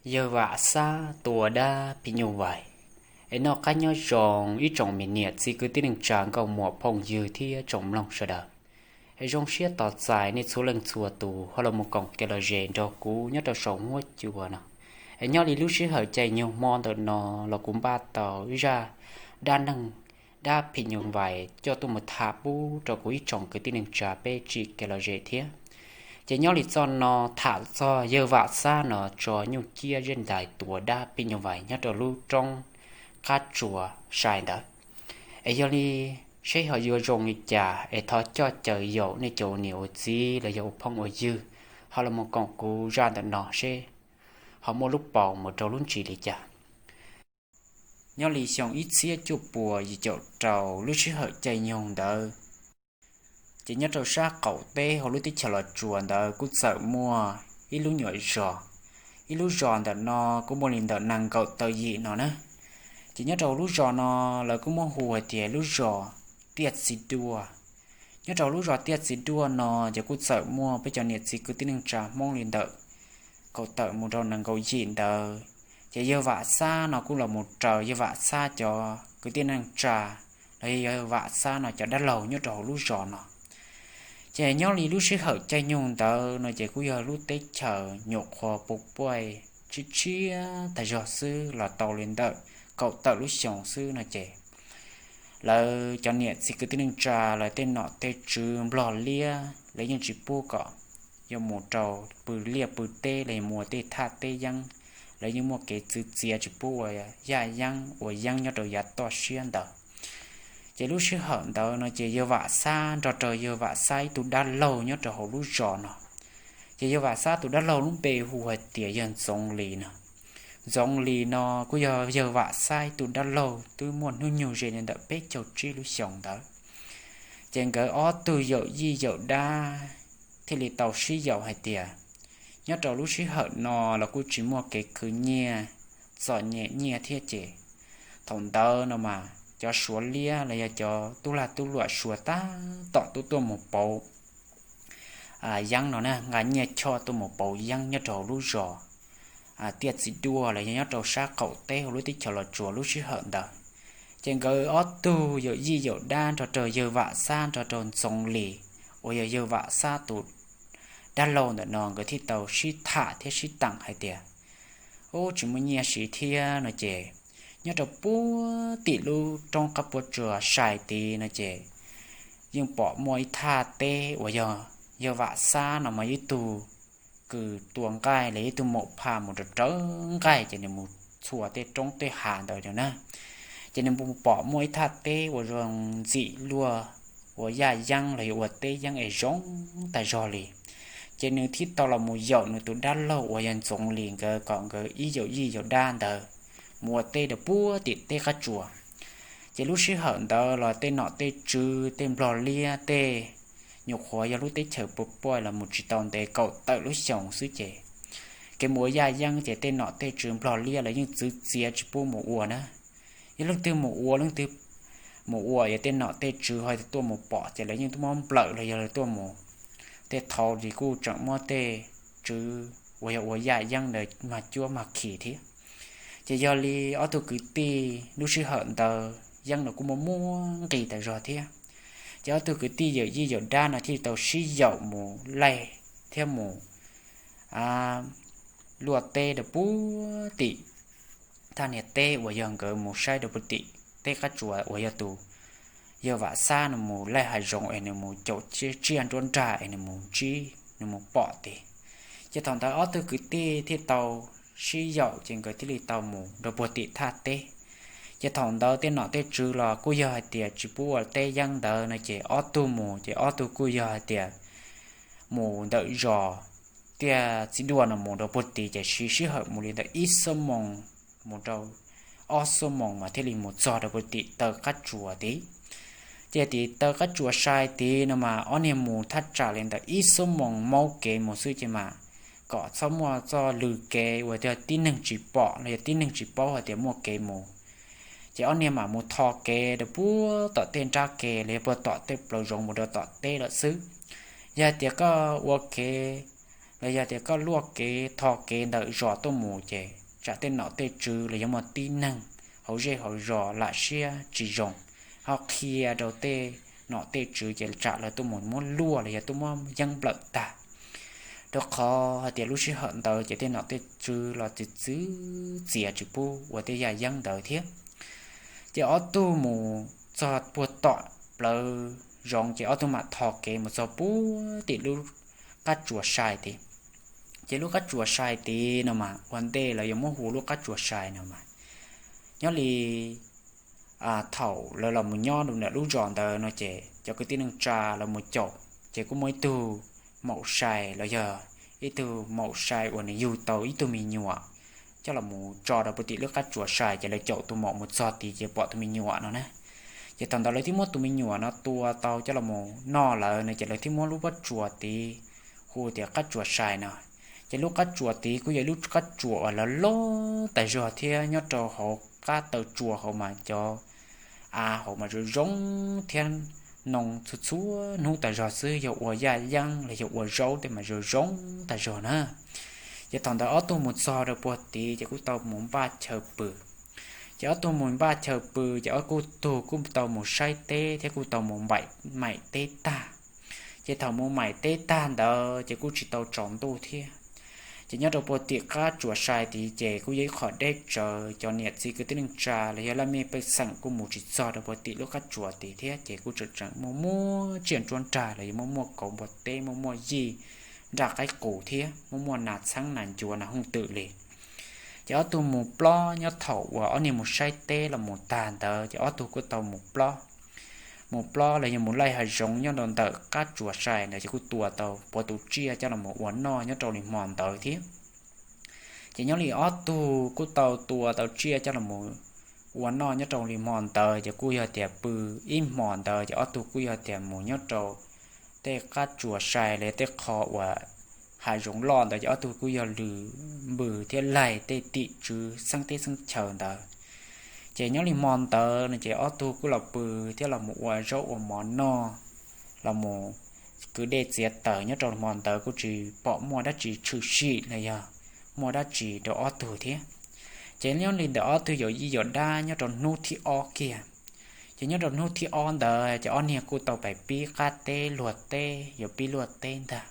Yawg Vam Xab tua dab phim nyuj vais. Es noj qab nyob zoo ib tsoom me niam txiv kwv tij neej tsa nkauj muam phooj ywg thiab tsoom mloog sawv daws. Es zoo siab tos txais nej txhua leej txhua tus ho los mus koom kev lom zem nrog kuv nyob rau saum huab cua no. Es nyob li lub sij hawm caij nyoog hmo ntawm no los kuv npaj tau ib zaj dab neeg dab phim nyuj vais coj tuaj mus tham pub rau kuv ib tsoom kwv tij neej tsa peb tsim kev lom zem thiab. Ces nyob li txoj no tham txog yawg Vam Xab no tso nyuj ciab zeb ntais tua dab phim nyuj vais nyob rau lub roob qab tsuas sai ntawd. Es yog li seb ho yuav zoo li cas es thov coj caw yaum nej cov niam ua txiv los yog ua phooj ua ywg ho los mus koom kuv zaj ntawm no seb ho muaj lub paus mus rau lub ntsis li cas. Nyob li xyoo ib txhiab cuaj puas yim caum rau lub sij hawm caij nyoog ntawd, ces nyob rau sab qaum teb hauv lub teb chaws Los Tsuas ntawd kuj txawm muaj ib lub nyuam zos. Ib lub zos ntawm no kuj muaj li ntawm nees nkaum tawm yim no na. Ces nyob rau lub zos no lawv kuj muab hu hais tias lub zos Tiaj Txiv Duaj. Nyob rau lub zos Tiaj Txiv Duaj no ces kuj txawm muaj peb cov niam txiv kwv tij neej tsa Hmoob li ntawm kaum tawm mus rau nees nkaum yim ntawd. Ces yawg Vam Xab no kuj los mus raws yawg Vam Xab cov kwv tij neej tsa los yog yawg Vam Xab no cov dab laug nyob rau hauv lub zos no. Ces nyob li lub sij hawm caij nyoog ntawd no ces kuj yog lub teb chaws nyuam qhuav puv puaj tshiab tshiab tag zog xwb los tau li ntawm kaum tawm lub xyoos xwb no ces lawv cov niam txiv kwv tij neej tsa lawv tej nom tej tswv Nplog liab lawv yeej tsis pub kom yuav mus rau pw liaj pw teb los yog mus ua tej thaj teb yeeb. Lawv yeej muaj kev txwv txiav tsis pub ua yaj yeeb ua yeeb nyob rau yav toj siab ntawd. Ces lub sij hawm ntawd no ces yawg Vam Xab nrog rau yawg Vam Xab ib tug dab laug nyob rau hauv lub zos no. Ces yawg Vam Xab tus dab laug lub npe hu hais tias yawg Ntxoov Lis no. Ntxoov Lis no kuj yog yawg Vam Xab ib tug dab laug twb muaj hnub nyoog ze li ntawm peb caug tsib lub xyoos ntawd. Ces nkawd ob tug yawm yij yawm dab thiaj li tau sib yaum hais tias nyob rau lub sij hawm no los kuj tsis muaj kev khwv nyiaj txom nyem nyiaj thiab ces thaum ntawd no mas cov Suav liab los yog cov tub lag tub luam Suav tab tom tuaj tuaj mus pauv yeeb no na, nqa nyiaj choj tuaj mus pauv yeeb nyob rau hauv lub zos Tiaj Txiv Duaj los yog nyob rau sab qaum teb hauv lub teb chaws Los Tsuas lub sij hawm ntawd. Ces nkawd ob tug yawm yij yawm dab nrog rau yawg Vam Xab nrog rau Ntxoov Lis uas yog yawg Vam Xab tus dab laug ntawm no nkawd thiaj tau sib tham thiab sib teem hais tias, ub, tsis muaj nyiaj siv thiab no ces nyob rau puag tim lub roob qab puas tsuas sai tid no ces yeej pom muaj ib thaj teb uas yog yawg Vam Xab no mas ib tug kws tua nqaij los ib tug maum phaj mus raws raws nqaij ces nws mus txhua tej roob tej hav ntawd na. Ces nws mus pom muaj ib thaj teb uas zoo ntxim luaj ua yaj yeeb los yog ua teb yeeb es zoo tag zog li. Ces nws thiaj tau los mus yaum nws tus dab laug uas yog Ntxoov Lis nkawd kom nkawd ib yaum yij yaum dab ntawd mus ua teb rau puag tim teb qab tsuas. Ces lub sij hawm ntawd los tej nom tej tswv tej Nplog liab tej nyuam qhuav yog lub teb chaws puas puaj los mus tsis tau ntev kaum tawm lub xyoos xwb ces kev mus ua yaj yeeb ces tej nom tej tswv Nplog liab lawv yeej txwv txiav tsis pub mus ua na. Yog leej twg mus ua, leej twg mus ua yog tej nom tej tswv ho tuaj mus pom ces lawv yeej tuaj muab nplawm los yog lawv tuaj mus, tej thaud ces kuj tseem muab tej tswv uas yog ua yaj yeeb ntawd mag cuab mag khi thiab. Ces yog li ob tug kwv tij lub sij hawm ntawd yeeb no kuj muaj muaj nqis tas zog thiab. Ces ob tug kwv tij yawm yij yawm dab no thiaj tau sib yaum mus laij thiab mus luaj teb rau puag tim thaj niag teb uas yog nkawd mus saib rau puag tim teb qab tsuas uas yog tus yawg Vam Xab nws mus laij hav zoov es nws mus caum tsiaj nruab nrag es nws mus ntsib nws mus pom tid. Ces thaum ntawd ob tug kwv tij thiaj tau sib yaum ces nkawd thiaj li tau mus rau puag tim thaj teb. Ces thaum ntawd tej nom tej tswv los kuj yog hais tias tsis pub ua teb yeeb ntawd no ces ob tug mus ces ob tug kuj yog hais tias mus ntawm zos Tiaj Txiv Duaj no mus rau puag tid ces siv sij hawm mus li ntawm ib xuab moos mus rau ob xuab moos mas thiaj li mus txog rau puag tim taw qab tsuas tid. Ces tim taw qab tsuas sai tid no mas ob niag mus thaj tsam li ntawm ib xuab moos maub kev mus xwb ces mas kom txhob muaj txoj lw kev uas yog tib neeg tsis pom los yog tib neeg tsis paub hais tias muaj kev mus. Ces ob niag mam mus tho kev rau puag tom tej nrab kev los yog puag tom tej plaws zoov mus rau tom teb lawm xwb. Yog hais tias koj ua kev los yog tias koj luaj kev tho kev ntawm zos tuaj mus ces tsam tej nom tej tswv los yog muaj tib neeg hauv zej hauv zos lam siab tsis zoo, ho qhia rau tej nom tej tswv ces tsam lawv tuaj mus muab luaj los yog tuaj muab yeeb nplawm tag. Rau qhov hais tias lub sij hawm ntawd ces tej nom tej tswv los txwv txwv txiav tsis pub ua tej yaj yeeb ntawd thiab. Ces ob tug mus txog puag tom plawv zoov ces ob tug mam tho kev mus txog puag tim lub qab tsuas sai tid. Ces lub qab tsuas sai tid no mas ua ntej lawv yuav muab hu lub qab tsuas sai no mas, nyob li thaum lawv los mus nyob rau ntawm lub zos ntawd no ces cov kwv tij neej tsa los mus caum ces kuj muaj ib tug maum sai los yog ib tug maum sai uas nws yug tau ib tug me nyuam coj los mus tso rau puag tim lub qab tsuas sai ces lawv caum tus maum mus txog tid ces pom tus me nyuam no na. Ces thaum ntawd lawv thiaj muab tus me nyuam no tua tau coj los mus noj lawm no ces lawv thiaj muab lub pob tsuas tid hu tias qab tsuas sai no. Ces lub qab tsuas tid kuj yog ib lub qab tsuas uas loj loj tas zog thiab nyob rau hauv qab taw tsua hauv mas cov av hauv mas zoo zoo thiab noo txhua txhua hnub tas zog xwb, yog ua yaj yeeb los yog ua zaub tej mas zoo zoo tas zog na. Ces thaum ntawd ob tug mus txog rau puag tid ces kuj tau mus npaj chaw pw. Ces ob tug mus npaj chaw pw ces ob kuj tug kuj tau mus saib teb thiab kuj tau mus maim teb tag. Ces thaum mus maim teb tag ntawd ces kuj tsis tau tsaus ntuj thiab. Ces nyob rau puag tim qab tsuas sai tid ces kuj yog ib qho deb tsawv, cov niam txiv kwv tij neej tsa los yog laj mej pej xeem kuj mus tsis txog rau puag tim lub qab tsuas tid thiab ces kuj tseem tseem muaj muaj tsiaj nruab nrag los yog muaj muaj kauv npua teb, muaj muaj yij nraj qaib qus thiab muaj muaj nas txheeb nas ncuav nas hooj twm li. Ces ob tug mus plob nyob thaum uas ob niag mus saib teb los mus tag ntawd ces ob tug kuj tau mus plob. Mus plob los yog mus laij hav zoov nyob rau ntawm qab tsuas sai ntawd ces kuj tua tau puav tus tsiaj coj los mus ua noj nyob rau li hmo ntawd thiab. Ces nyob li ob tug kuj tau tua tau tsiaj coj los mus ua noj nyob rau li hmo ntawd ces kuj yog tias pw ib hmo ntawd ces ob tug kuj yog tias mus nyob rau tej qab tsuas sai li tej qho uas hav zoov loj ntawd ces ob tug kuj yog lwm npws thiab laig tej tim tswv xeeb teb xeeb chaw ntawd. Ces nyob li hmo ntawd no ces ob tug kuj los pw thiab los mus ua zaub ua mov noj, los mus kwv dej txiav taws nyob rau hmo ntawd kuj tsis pom muaj dab tsi tshwm sim los yog muaj dab tsi rau ob tug thiab. Ces nyob li ntawm ob tug yawm yij yawm dab nyob rau hnub thib ob kiag, ces nyob rau hnub thib ob ntawd ces ob niag kuj tau pais pib qab teb luag teb, yuav pib luaj teb ntag.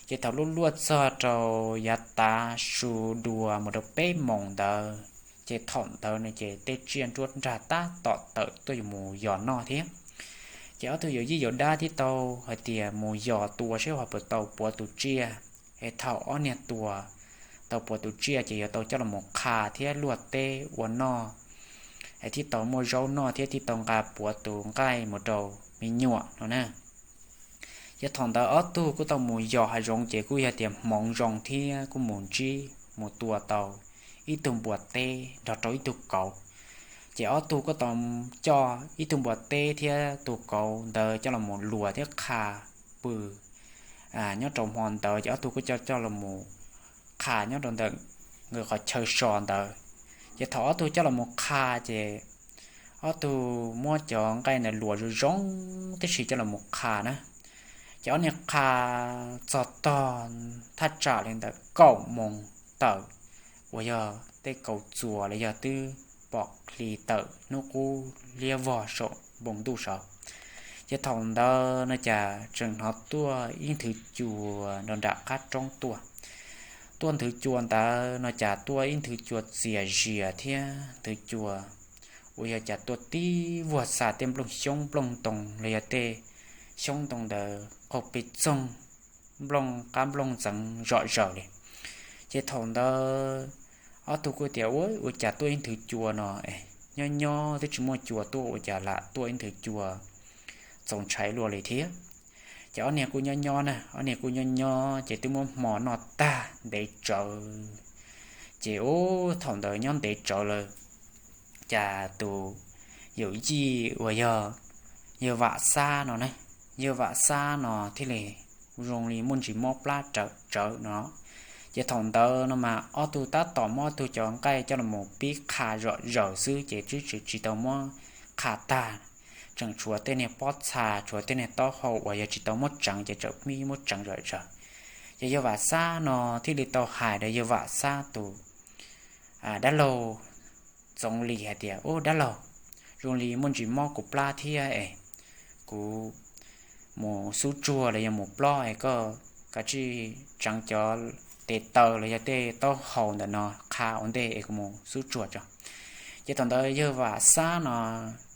Ces thaum luaj luaj txog rau yav tav su dua mus rau peb moos ntawd, ces thaum ntawd no ces tej tsiaj nruab nrag tab tom tawm tuaj yuav mus yos noj thiab. Ces ob tug yawm yij yawm dab thiaj tau hais tias mus yos tua saib ho puas tau puav tus tsiaj, es thaum ob niag tua tau puav tus tsiaj ces yuav tau coj los mus qha thiab luaj teb ua noj, es thiaj tau muaj zaub noj thiab thiaj tau nqa puav tus nqaij mus rau me nyuam no na. Ces thaum ntawd ob tug kuj tau mus yos hav zoov ces kuj yog tias hmoov zoo thiab kuj mus ntsib mus tua tau ib tug npua teb nrog rau ib tug kauv. Ces ob tug kuj tau coj ib tug npua teb thiab tus kauv ntawd coj los mus luas thiab qha pw nyob rau hmo ntawd ces ob tug kuj coj coj los mus qha nyob rau ntawm nkawd qhov chaw so ntawd. Ces thaum ob tug coj los mus qha ces ob tug muab cov nqaij ntawd luas zoo zoo tib si coj los mus qha na. Ces ob niag qha txog tog thaj tsam li ntawm kaum moos tawm uas yog tej kaus txuas los yog twb pom hli tawm hnub qub liab vog saum npoo ntuj saud. Ces thaum ntawd no cas tseem hnov tuaj ib nthwv cua rau nram qab roob tuaj. Tuaj nthwv cua ntawd no cas tuaj ib nthwv cua txias zias thiab nthwv cua uas yog cas tuaj tib vuag xa tej nplooj xyoob nplooj ntoo los yog tej xyoob ntoo ntawd qaug pes txoog, nplooj qab nplooj ntxeev zom zaws li. Ces thaum ntawd ob tug kuj tias ua ua cas tuaj ib nthwv cua no es nyob nyob twb tsis muaj cua tuaj ua cas lam tuaj ib nthwv cua txaus ntshai luaj li thiab. Ces ob niag kuj nyob nyob na, ob niag kuj nyob nyob ces twb muab hmo noj tag ntev tsawv. Ces ub thaum ntawd nyob ntev tsawv lawm, cas tus yawm yij uas yog yawg Vam Xab no na, yawg Vam Xab no thiaj li zoo li muaj ntsis mob plab rawv tsawv no. Ces thaum ntawd no mas ob tug tab tom muab ob tug cov nqaij coj los pib qha zom zaws xwb ces twb tsis tau muab qha tag, tseem tshuav tej niag pob txha tshuav tej niag taub hau uas yog tsis tau muab tseev ces tseem pib muab tseev zom zaws. Ces yawg Vam Xab no thiaj li tau hais rau yawg Vam Xab tus dab laug Ntxoov Lis hais tias, Ub dab laug, zoo li muaj ntsis mob kuv plab thiab es kuv mus xub tsuag los yog mus plob es koj kav tsij tseev cov tes taw los yog tej taub hau ntawm no qha ua ntej es kuv mus xub tsuag tso. Ces thaum ntawd yawg Vam Xab no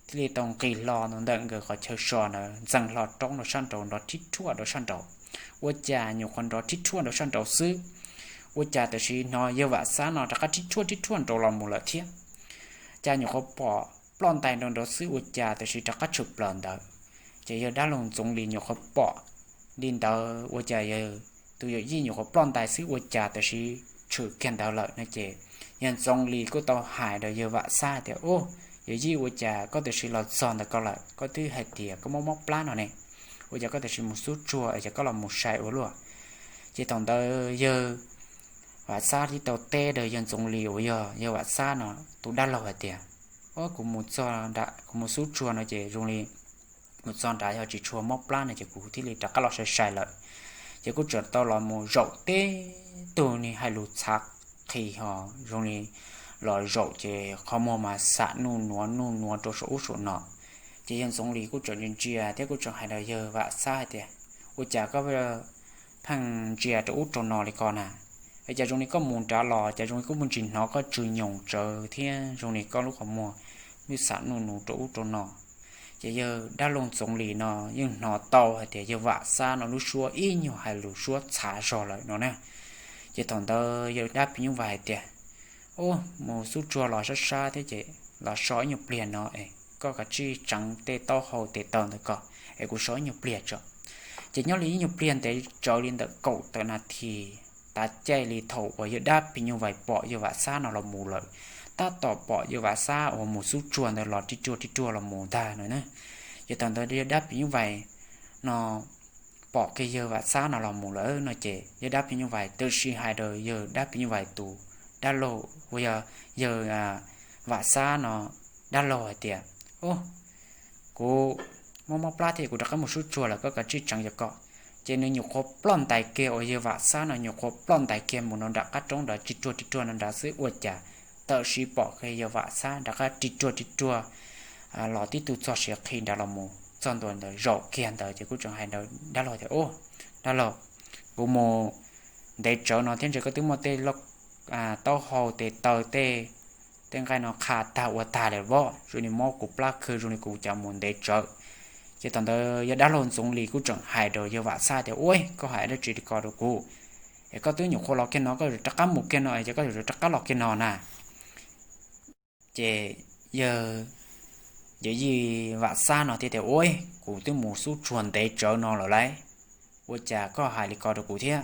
thiaj li tau nqis hlo ntawm nkawd qhov chaw so ntawd, ntxeev hlo roob rau sab nraud nrov thib thuaj rau sab nraud. Ua cas nyuam qhuav nrov thib thuaj rau sab nraud xwb, ua cas tam sim hnov yawg Vam Xab no rov qab thib thuaj thib thuaj nraud los mus lawm thiab. Cas nyuam qhuav pom ploj ntais nraud nraud xwb ua cas tam sim rov qab tshwm plaws ntawd. Ces yawg dab laug Ntxoov Lis nyuam qhuav pom li ntawd ua cas yawg tus yawm yij nyuam qhuav ploj ntais xwb ua cas tam sim tshwm kiag ntawd lawm no ces yawg Ntxoov Lis kuj tau hais rau yawg Vam Xab tias, Ub, yawm yij, ua cas koj tam sim los txog ntawm ko lawm, koj twb hais tias koj mob mob plab no ne, ua cas koj tam sim mus xub tsuag es cas koj los mus sai ua luaj? Ces thaum ntawd yawg Vam Xab thiaj tau teb rau yawg Ntxoov Lis uas yog yawg Vam Xab no tus dab laug hais tias, Ub, kuv mus txog nram kuv mus xub tsuag no ces zoo li mus txog nrad yog tsis tshua mob plab no ces kuv thiaj li rov qab los sai sai lawm. Ces kuj tseem tau los mus zaum teb tug ni hais lus txhav qhi ho zoo li los zaum ces qhov muag mas xam nuj nuav nuj nuav rau saum ub saum no. Ces yawg Ntxoov Lis kuj tseem ntsia ntsia thiab kuj tseem hais rau yawg Vam Xab hais tias, Ua cas koj pheej ntsia rau ub rau no li ko na? Es cas zoo li koj mus nrad los cas zoo li kuj muaj ntsis hnov koj tsw nyoos tsawv thiab zoo li koj lub qhov muag lub xam nuj nuav rau ub rau no? Ces yawg dab laug Ntxoov Lis no yeej hnov tau hais tias yawg Vam Xab no lub suab ib nyuag hais lus suab txhav zog lawm no na. Ces thaum ntawd yawg dab phim nyuj vais hais tias, Ub, mus xub tsuag los sab sab thiab ces los so ib nyuag pliag no es koj kav tsij tseev tej taub hau tes taw ntawd ko es kuv so ib nyuag pliag tso. Ces nyob li ib nyuag pliag ntev tsawv li ntawm kaum tawm nas this tav caij li thaum uas yawg dab phim nyuj vais pom yawg Vam Xab no los mus lawm, tab tom pom yawg Vam Xab uas mus xub tsuag ntawd los ri ruaj ri ruaj los mus ntag no na. Ces thaum ntawd yawg dab phim nyuj vais no pom kiag yawg Vam Xab no los mus lawm no ces yawg dab phim nyuj vais tam sim hais rau yawg dab phim nyuj vais tus dab laug uas yog yawg Vam Xab no dab laug hais tias, Ub, kuv mob mob plab thiab kuv rov qab mus xub tsuag lawm, koj kav tsij tseev yog ko. Ces nws nyuam qhuav ploj ntais kiag uas yawg Vam Xab no nyuam qhuav ploj ntais kiag mus no nram qab roob nrad ri ruaj ri ruaj no nrad xwb ua cas tam sim pom kiag yawg Vam Xab rov qab ri ruaj ri ruaj los tib tug txog siav qhi nrad los mus txog ntua ntawd zaum kiag ntawd ces kuj tseem hais rau dab laug tias, Ub, dab laug, kuv mus ntev tsawv no thiab ntshe koj twb muaj tej taub hau tes taw tej tej nqaij no qha tag ua tag lawm voj, zoo li mob kuv plab khw zoo li kuv cas mus ntev tsawv. Ces thaum ntawd yawg dab laug Ntxoov Lis kuj tseem hais rau yawg Vam Xab tias, Ub, koj hais dab tsi li ko rau kuv? Es koj twb nyuam qhuav los kiag no koj yuav rov qab mus kiag no es ces koj yuav rov qab los kiag no na? Ces yawg yawm yij Vam Xab no thiaj tias, Ub, kuv twb mus xub tsuag ntev tsawv no lawm lauj, ua cas koj hais li ko rau kuv thiab?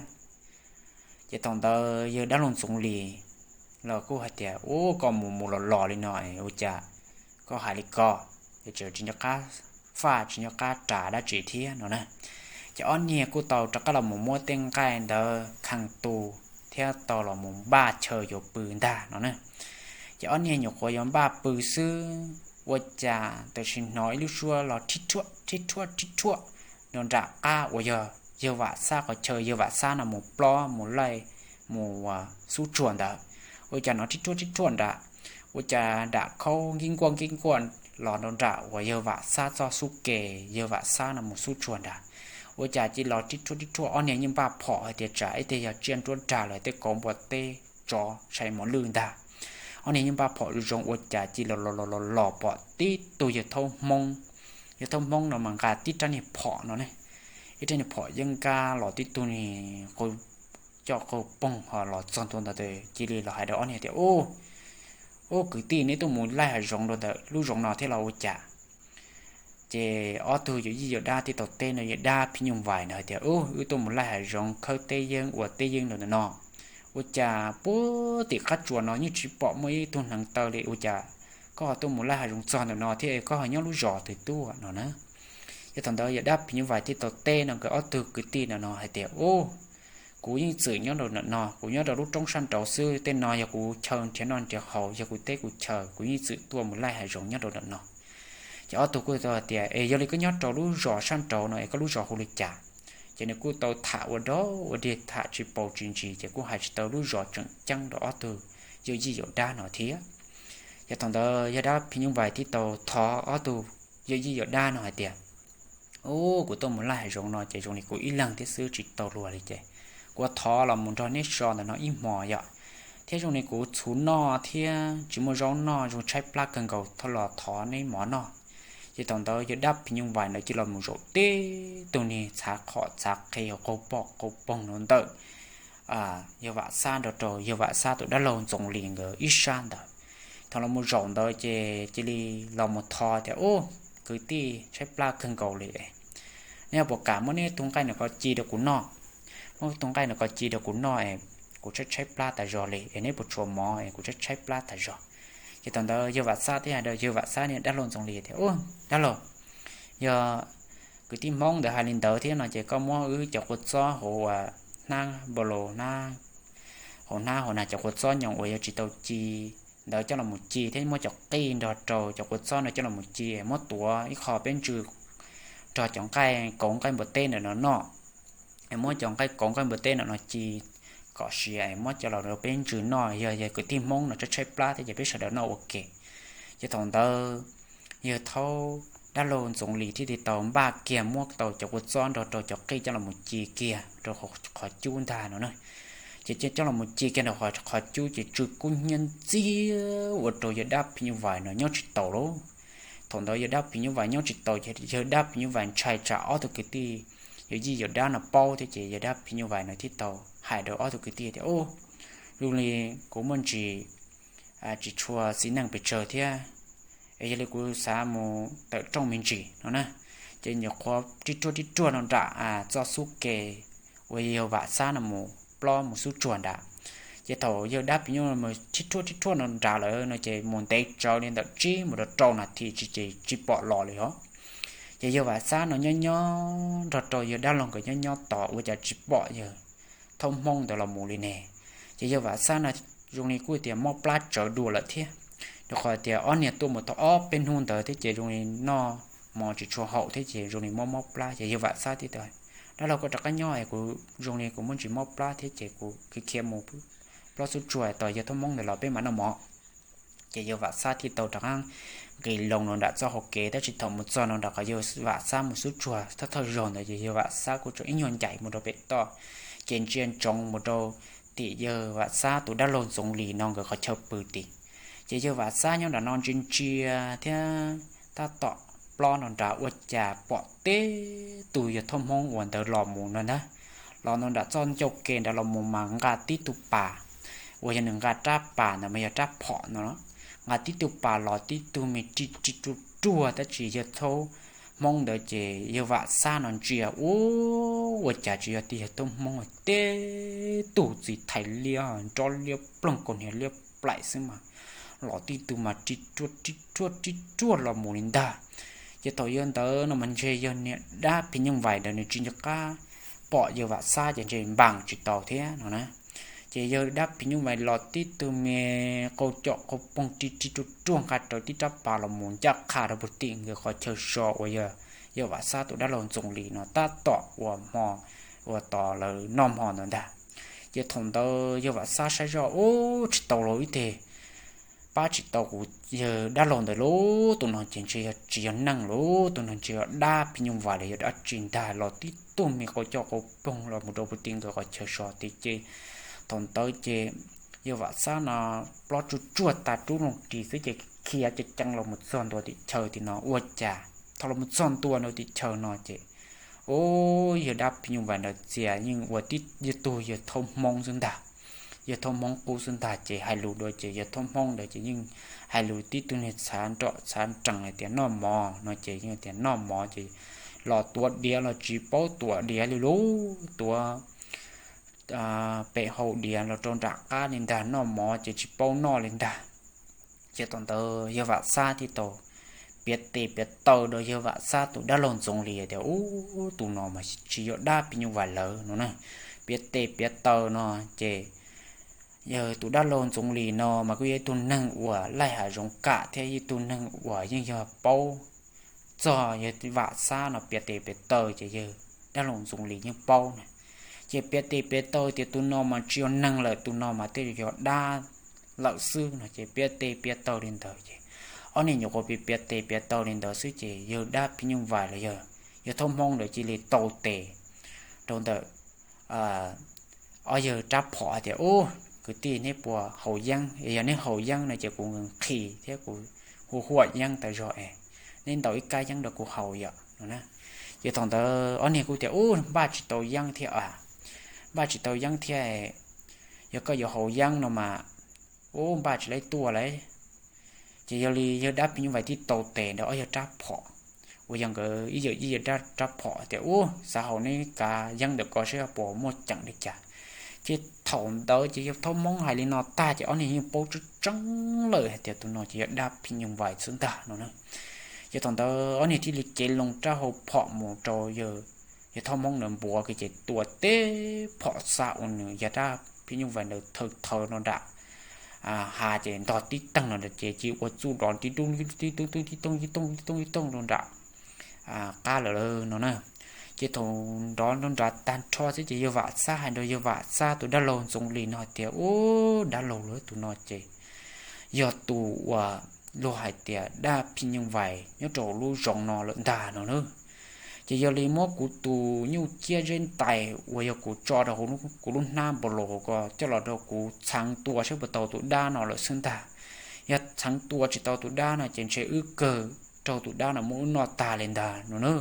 Ces thaum ntawd yawg dab laug Ntxoov Lis los kuj hais tias, Ub, koj mus mus los los li no ua cas koj hais li ko? Ces tseem tsis nco qab faj tsis nco qab ras dab tsi thiab no na. Ces ob niag kuj tau rov qab los mus muab tej nqaij ntawd kheej tu thiab tau los mus npaj chaw yuav pw ntag no na. Ces ob niag nyuam qhuav yuav npaj pw xwb ua cas tam sim hnov ib lub suab los rhib rhuaj rhib rhuaj rhib rhuaj rau nram qab uas yog yawg Vam Xab qhov chaw yawg Vam Xab no mus plob mus laij mus xub tsuag ntawd. Ua cas hnov rhib rhuaj rhib rhuaj nram, ua cas nram khaub nkij nkuaj nkij nkuaj los rau nram uas yawg Vam Xab txoj xub ke, yawg Vam Xab no mus xub tsuag nrad. Ua cas cia li los rhib rhuaj rhib rhuaj, ob niag yeej npaj phom hais tias tsam ib teg yog tsiaj nruab nrag los tej kauv npua teb tsov sai mos lwj ntag. Ob niag yeej npaj phom zoo zoo ua cas cia li los los los los pom tib tug yawg thaub hmoob. Yawg thaub hmoob no mas nqa tib rab niag phom no ne, ib rab niag phom yeeb nkab los tib tug ni, qau coj qau poog ho los txog ntua ntawd cia li los hais rau ob niag tias, Ub, ub kwv tij, neb tuaj mus laij hav zoov rau ntawm lub zoov no thiab los ua cas? Ces ob tug yawm yij yawm dab thiaj tau teb no, yawm dab phim nyuj vais no hais tias, Ub, wb tuaj mus laij hav zoov khawb teb yeeb ua teb yeeb rau ntawm no, ua cas puag tim qab tsuas no yeej tsis pom muaj ib tug hneev taw li, ua cas koj ho tuaj mus laij hav zoov txog ntawm no thiab koj ho nyob lub zos twg tuaj no na? Ces thaum ntawd yawm dab phim nyuj vais thiaj tau teb no nkawd ob tug kwv tij no no hais tias, Ub, kuv yeej txwm nyob rau ntawm no, kuv nyob rau lub roob sab nraud xwb, tej no yog kuv chaw nrhiav noj nrhiav haus, yog kuv teb kuv chaw, kuv yeej txwm tuaj mus laij hav zoov nyob rau ntawm no. Ces ob tug kuj tau hais tias, Es yog li koj nyob rau lub zos sab nraud no es koj lub zos hu li cas? ces nws kuj tau tham ua dog ua dig tham tsis paus tsis ntsis ces kuj hais tsis tau lub zos tseem ceeb rau ob tug yawm yij yawm dab no thiab. Ces thaum ntawd yawg dab phim nyuj vais thiaj tau thov ob tug yawm yij yawm dab no hais tias, Ub, kuv tuaj mus laij hav zoov no ces zoo li kuv ib leeg thiab xwb tsis tau luag li ces kuv thov los mus nrog neb so ntawm no ib hmos yom, thiab zoo li kuv txhuv noj thiab tsis muaj zaub noj zoo tshaib plab kawg nkaus, thov los thov neb mov noj. Ces thaum ntawd yawg dab phim nyuj vais ntawd cia los mus zaum tib tug niag txhav qhov txhav qhe qaug pom qaug poog no ntawm yawg Vam Xab nrog rau yawg Vam Xab tus dab laug Ntxoov Lis nkawd ib sab ntawd. Thaum los mus zaum ntawd ces cia li los mus thov tias, Ub, kwv tij, tshaib plab kawg nkaus li es neb puas kam muab neb tug nqaij no ko ci rau kuv noj? Muab tug nqaij no ko ci rau kuv noj es kuv tshaib tshaib plab tas zog li es neb puas tshuav mov es kuv tshaib tshaib plab tas zog. Ces thaum ntawd yawg Vam Xab thiaj hais rau yawg Vam Xab niag dab laug Ntxoov Lis tias, Ub, dab laug, yog kwv tij Hmoob ntawd hais li ntawd thiab no ces koj muab wb cov kua txob hauv hnab npau los, hauv hnab hauv na, cov kua txob nyoos uas yog tsis tau ci ntawd coj los mus ci thiab muab cov qij nrog rau cov kua txob no coj los mus ci, muab tuav ib qho peb ntsws nrog cov nqaij kauv nqaij npua teb ntawm no noj, muab cov nqaij kauv nqaij npua teb ntawm no ci kom siav, muab coj los rau peb ntsws noj, yog yog kwv tij Hmoob no tshaib tshaib plab thiab ces peb sawv daws noj ua ke. Ces thaum ntawd yawg thaub dab laug Ntxoov Lis thiaj li tau npaj kiag muab tau cov kua txob nrog rau cov qij coj los mus ci kiag rau qhov cub ntag no na. Ces coj los mus ci kiag rau qhov cub ces tsw kub hnyiab ntxiag ua rau yawg dab phim nyuj vais no nyob tsis taus lauj. Thaum ntawd yawg dab phim nyuj vais nyob tsis taus ces yawg dab phim nyuj vais ntshai tsam ob tug kwv tij yawm yij yawm dab no paub thiab ces yawg dab phim nyuj vais no thiaj tau hais rau ob tug kwv tij tias, Ub, zoo li kuv muaj ntsis tsis tshua xis neej pes tsawg thiab, es yog li kuv xav mus tawm rooj me ntsis no na. Ces nyuam qhuav rib ruaj rib ruaj no nram txoj xub ke uas yawg Vam Xab no mus plob mus xub tsuag nrad. Ces thaum yawg dab phim nyuj mus rib ruaj rib ruaj no nrad lawm no ces mus ntev tsawv li ntawm tsib mus rau rau nas this tsis ces tsis pom los li os. Ces yawg Vam Xab no nyob nyob nrog rau yawg dab laug nkawd nyob nyob tos ua cas tsis pom yawg thaub Hmoob ntawd los mus li ne. Ces yawg Vam Xab no zoo li kuj tias mob plab tsawv dua lawm thiab, rau qhov tias ob niag tuaj mus tau ob peb hnub ntawd thiab ces zoo li noj mov tsis tshua haum thiab ces zoo li mob mob plab ces yawg Vam Xab thiaj tias, Dab laug, koj rov qab nyob es kuv zoo li kuv muaj ntsis mob plab thiab ces kuv khiav khiav mus plob xub tsuag tos yawg thaub Hmoob ntawd los peb mam noj mov. Ces yawg Vam Xab thiaj tau rov qab nqis loo los nram txoj hauv kev tab sis thaum mus txog no nram qhov yawg Vam Xab mus xub tsuag thawj thawj zaug ntawd ces yawg Vam Xab kuj tseem ib nyuag ncaim mus rau pem toj, ces ntsia ntsoov mus rau tim yawg Vam Xab tus dab laug Ntxoov Lis no nkawd qhov chaw pw tid. Ces yawg Vam Xab nyob nram no ntsia ntsia thiab tab tom plob no nrad ua cas pom tib tug yawg thaub Hmoob uas ntawd los mus no ntag. Los no nram txoj ncauj ke nrad los mus mas nqa tib tug pas, uas yog nws nqa rab pas ntawd mas yog rab phom no, nqa tib tug pas los tib tug me ri ri ruaj ruaj tab sis yawg thaub Hmoob ntawd ces yawg Vam Xab no ntsia ua, ua cas tsis yog tib yawg thaub Hmoob, tib tug txiv thais liab nrob liab ploog kaus hniav liab plaim xwb mas los tib tug mas ri ruaj ri ruaj ri ruaj los mus li ntag. Ces thaum yawg ntawd no mas ntshe yawg niag dab phim nyuj vais ntawd nws tsis nco qab pom yawg Vam Xab ces ntshe npam tsis tau thiab no na. Ces yawg dab phim nyuj vais los tib tug me qau com qau poog ri ri ruaj ruaj nqa rau tib rab pas los mus ncaj qha rau puag tim nkawd qhov chaw so uas yog yawg Vam Xab tus dab laug Ntxoov Lis no tab tom ua hmo, ua tos lawv noj hmo ntawd ntag. Ces thaum ntawd yawg Vam Xab saib zoj ub tsis tau lauj, ib teg pab tsis tau kuv yawg dab laug ntawd lauj, tus no ces ntshe yog tsis yog neeg lauj, tus no ntshe yog dab phim nyuj vais los yog dab tsi ntag, los tib tug me qau com qau poog los mus rau puag tim nkawd qhov chaw so tid. Ces thaum ntawd ces yawg Vam Xab no plob tsuj tsuag tas rub loo ris xwb ces khiav ceev ceev los mus txog ntua tim chaw tim no ua cas thaum los mus txog ntua ntua tim chaw no ces, ub, yawg dab phim nyuj vais ntawd txias yeej ua tib yawg tug yawg thaub Hmoob xwb ntag. Yawg thaub Hmoob qub xwb ntag ces hais lus dua ces yawg thaub Hmoob ntawd ces yeej hais lus tib tug niag txhav nrom txhav nrees hais tias noj mov no ces yeej tias noj mov ces los tuav diav los tsis paub tuav diav li lauj, tuav pem hau diav los rau nram qab li ntag, noj mov ces tsis paub noj li ntag. Ces thaum ntawd yawg Vam Xab thiaj tau piav tes piav taw rau yawg Vam Xab tus dab laug Ntxoov Lis tias, ub, tus no mas tsis yog dab phim nyuj vais lawm no na. Piav tes piav taw no ces yawg tus dab laug Ntxoov Lis no mas kuj yog ib tug neeg uas laij hav zoov kam thiab ib tug neeg uas yeej yog paub txog yawg Vam Xab no piav tes piav taw ces yawg dab laug Ntxoov Lis yeej paub na. Ces piav tes piav taw tias tus no mas tsis yog neeg lawm, tus no mas tej yog dab lawm xwb no ces piav tes piav taw li ntawd ces ob niag nyuam qhuav piav piav tes piav taw li ntawd xwb ces yawg dab phim nyuj vais los yog yawg Thoj Hmoob ntawd cia li tau tes rau ntawm ob yawg rab phom hais tias, Ub, kwv tij, neb puas haus yeeb? Yog neb haus yeeb no ces kuv nqhis thiab kuv hu huam yeeb tas zog es neb ntaus ib kab yeeb rau kuv haus yom no na. Ces thaum ntawd ob niag kuj tias, Ub, npaj tsis tau yeeb thiab a, npaj tsis tau yeeb thiab, yog koj yuav haus yeeb no mas, ub, npaj tsis laib tuaj lauj. Ces yog li yawg dab phim nyuj vais thiaj tau tes rau ob yawg rab phom uas yog nkawd ib yawm yij yawg rab phom tias, Ub, xav haus neb kav yeeb ntawm ko saib puas muaj ceem li cas. Ces thaum ntawd ces yawg Thoj Hmoob hais li no tag ces ob niag yeej paub tseeb tseeb lawm hais tias tus no ces yog dab phim nyuj vais xwb ntag no na. Ces thaum ntawd ob niag thiaj li cev loo rab hau phom mus rau yawg, yawg Thoj Hmoob ntawd npuav kiag ces tua teb phom xa uas nws yawg dab phim nyuj vais ntawd thaw thaw no nram hav ces ntog tib teeg no ces cia ua txuj nrov tib tub tib tub tib tooj tib tooj tib tooj tib tooj rau nram qab lawm no na. Ces thaum nrov nrov nrad tag nrho xwb ces yawg Vam Xab hais rau yawg Vam Xab tus dab laug Ntxoov Lis no hais tias, Ub, dab laug lauj, tus no ces yog tus uas luag hais tias dab phim nyuj vais nyob rau lub zoov no lawm ntag no na. Ces yog li muab kuv tus nyuj ciab zeb ntais uas yog kuv tso rau kuv lub hnab npau los ko coj los rau kuv txheev tua saib puas tau tus dab no lawm xwb ntag. Yog txheev tua tsis tau tus dab no ces ntshe wb kawg raug tus dab no muab wb noj tag li ntag no na.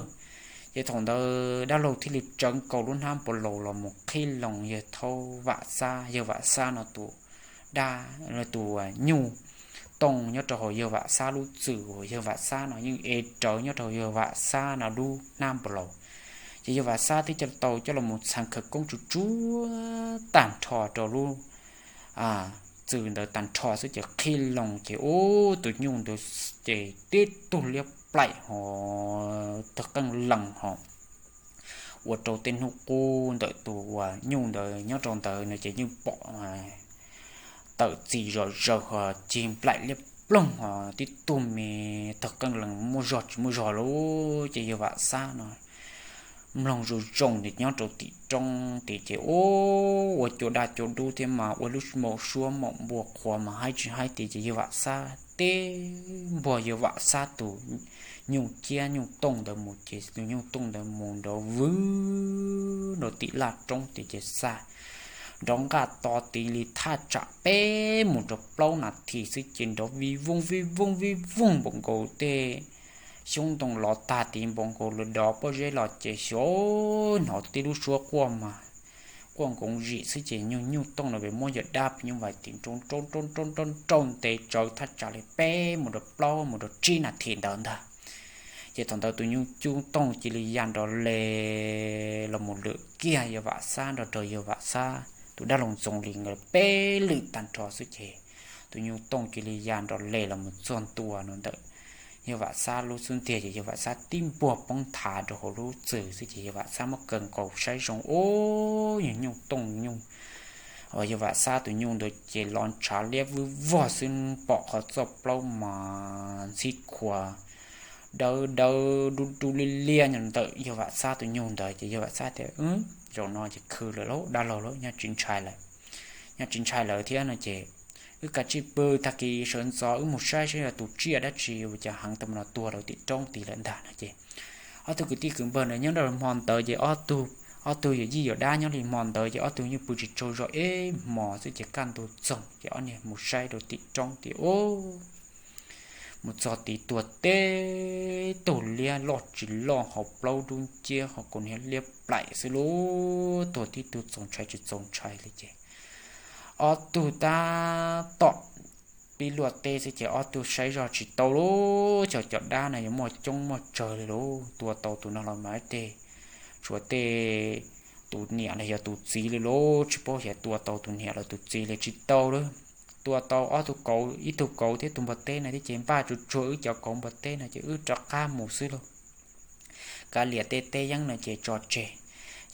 Ces thaum ntawd dab laug thiaj li tsawv nkaus lub hnab npau los los mus qhib loo yawg Thoj Vam Xab, yawg Vam Xab no tus dab, tus nyuj tooj nyob rau hauv yawg Vam Xab lub txwm uas yawg Vam Xab no yeej ev rawv nyob rau yawg Vam Xab no lub hnab npau los. Ces yawg Vam Xab thiaj coj tau coj los mus txheev khawv koob tsuag tsuag tag nrho rau lub txwm ntawd tag nrho xwb ces qhib loo ces ub tus nyuj ntawd ces tib tug liab plaim ho tawg qeej lees ho ua rau tej hnub qub ntawm tus uas nyuj ntawd nyob rau ntawd no ces yeej pom tawm txi zom zaws ho cig nplaim liab ploog ho tib tug me tawg qeej lees muaj zog tsis muaj zog lauj. Ces yawg Vam Xab no mloog zoo zoo nyob rau tim roob tid ces ub ua cua daj cua dub thiab mas ua lub maum suab maum npua qhuav mas haib tsis haib tiag ces yawg Vam Xab tib npuag yawg Vam Xab tus nyuj ciab nyuj tooj ntawd mus ces tus nyuj tooj ntawd mus nrov vwg nrov tim laj roob tid ces xa nrov nqaj to tid li thaj tsam peb mus rau plaub nas this xwb ces nrov vij vooj vij vooj vij vooj npaum nkaus tej xyoob ntoo los tag tid npaum nkaus lawv dov pob zeb los ces xyov hnov tib lub suab quaj mas quaj nkoov zim xwb ces nyuj nyuj tooj no pes muab yawg dab phim nyuj vais tim nrau nrau nrau nrau nrau nrau ntev tsawv thaj tsam li peb mus rau plaub mus rau tsib nas this ntawd ntag. Ces thaum ntawd tus nyuj tooj cia li ya nrov le los mus lwm kiag yawg Vam Xab nrog rau yawg Vam Xab tus dab laug Ntxoov Lis nkawd peb lwm tag nrho xwb ces tus nyuj tooj cia li ya nrov le los mus txog ntua no ntawm yawg Vam Xab lub xub ntiag ces yawg Vam Xab tib npuag poob nthav rau hauv lub txwm xwb ces yawg Vam Xab muab kaw nkaus saib zoo ub nyuj nyuj tooj nyuj uas yawg Vam Xab tus nyuj ntawd ces los ntshav liab vwj vog xwb pom qhov txoj plaub mas ntxhib khuav dawb dawb dub dub liab liab ntawm yawg Vam Xab tus nyuj ntawd ces yawg Vam Xab tias, Zaum no ces khwv lawm lauj dab laug lauj, nyob tsis ntshai lawm, nyob tsis ntshai lawm thiab no ces wb kav tsij pw, tag kis sawv ntxov wb mus saib saib yog tus tsiaj dab tsi uas cov heev tau no tuag rau tim roob tid lawm ntag no ces ob tug kwv tij kwv npawg ntawd nyob rau hmo ntawd ces ob tug, ob tug yawm yij yawm dab nyob li hmo ntawd ces ob tug yeej pw tsis tsaug zog ib hmos xwb ces kaj ntug txoog ces ob niag mus saib rau tim roob tid ub mus txog tid tuag teb tug liab loj tsis loj ho plaub dub nciab ho kaus hniav liab plaim xwb lauj, tuag tib tug txaus ntshai tsis txaus ntshai li ces ob tug tab tom pib luaj teb xwb ces ob tug saib zog tsis tau lauj, cov cov dab no yuav muaj coob muaj tsawg li lauj, tua tau tus no los mas tej, tshuav tej tus niam los yog tus txiv li lauj, tsis paub xyov tua tau tus niam los tus txiv li tsis tau lauj. Tua tau ob tug kauv, ib tug kauv thiab tus npua teb no thiab ces npaj tsuag tsuag wb cov kauv npua teb no ces wb rov qab mus xwb lauj. Kav liam tej teb yeeb no ces tso tseg,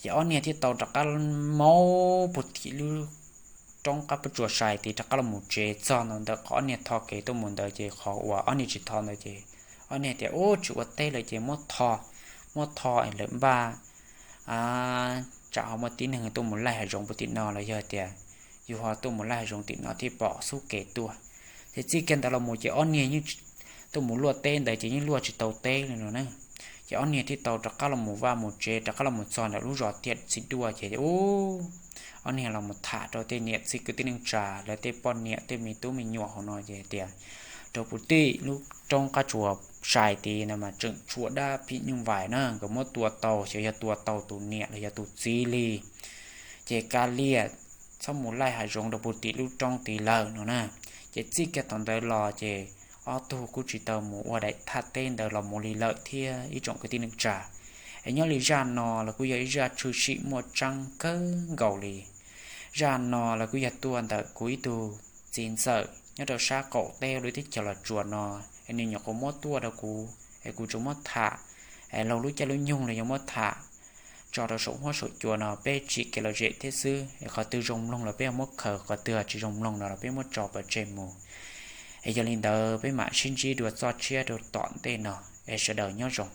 ces ob niag thiaj tau rov qab maub puag tim lub roob qab puag tsuas sai tid rov qab los mus tsev. Txog ntawd qhov ob niag tho kev tuaj mus ntawd ces qhov uas ob niag tsis tho ntawd ces ob niag tias ub tsis ua teb lawm ces muab tho, muab tho es lawv npaj tsam ho muaj tib neeg tuaj mus laij hav zoov puag tim no los yog tias yus ho tuaj mus laij hav zoov tim no thiaj pom xub kev tuaj. Ces txij kiag ntawd los mus ces ob niag yeej tuaj mus luaj teb ntawd ces yeej luaj tsis tau teb li no na. Ces ob niag thiaj tau rov qab los mus vaj mus tsev, rov qab los mus txog ntawm lub zos tiaj txiv duaj ces ub, ob niag los mus tham rau tej niam txiv kwv tij neej tsa, lawv tej poj niam tej me tub me nyuam hauv no ces tias rau puag tim lub roob qab tsuas sai tid no mas tseem tshuav dab phim nyuj vais na, nkawd muab tua tau, xyov yog tua tau tus niam los yog tus txiv li. Ces kav liam, txhob mus laij hav zoov rau puag tim lub roob tid lawm no na. Ces txij kiag thaum ntawd los ces ob tug kuj tsis tau mus ua daim thaj teb ntawd los mus li lawm thiab ib tsoom kwv tij neej tsa. Es nyob li zaj no los kuj yog ib zaj tshwm sim muaj tseeb kawg nkaus li. Zaj no los kuj yog tuaj ntawm kuv ib tug txiv ntxawm nyob rau sab qaum teb lub teb chaws Los Tsuas no, es nws nyuam qhuav muab tuaj rau kuv es kuv tsuas muab tham, es laug lub caij lub nyoog los yog muab tham tso rau saum huab saum cua no peb tsim kev lom zem thiab xwb. Es qhov twg zoo mloog los peb muab khaws, qhov twg tsis zoo mloog no los peb muab tso pov tseg mus. Es yog li ntawd peb mam sib ntsib dua txoj tshiab rau tom ntej no, es sawv daws nyob zoo.